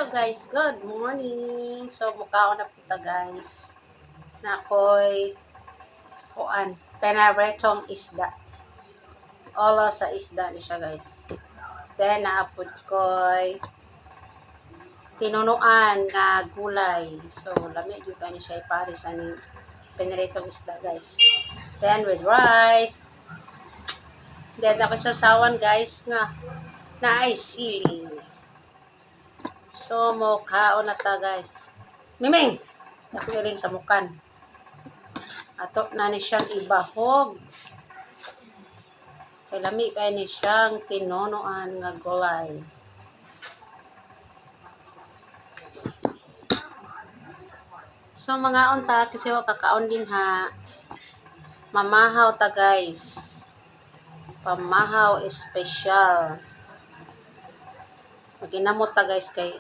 Hello guys, good morning. So mukaon na pud ta, guys. Naa koy kuan, pinaritong isda. Olo sa isda ni siya, guys. Then naa pud koy tinunuan nga gulay. So lami jud kani siya ipares aning pinaritong isda, guys. Then with rice. Then ako sawsawan, guys, nga naay sili. So, mokaon na ta, guys. Miming! Ako iling sa mukan. Ato na ni siyang ibahog. Kay lami kay ni siyang tinunuan nga gulay. So, mga unta, kasi wa kakaon din ha. Mamahaw ta, guys. Pamahaw special. Maginamot ta, guys, kay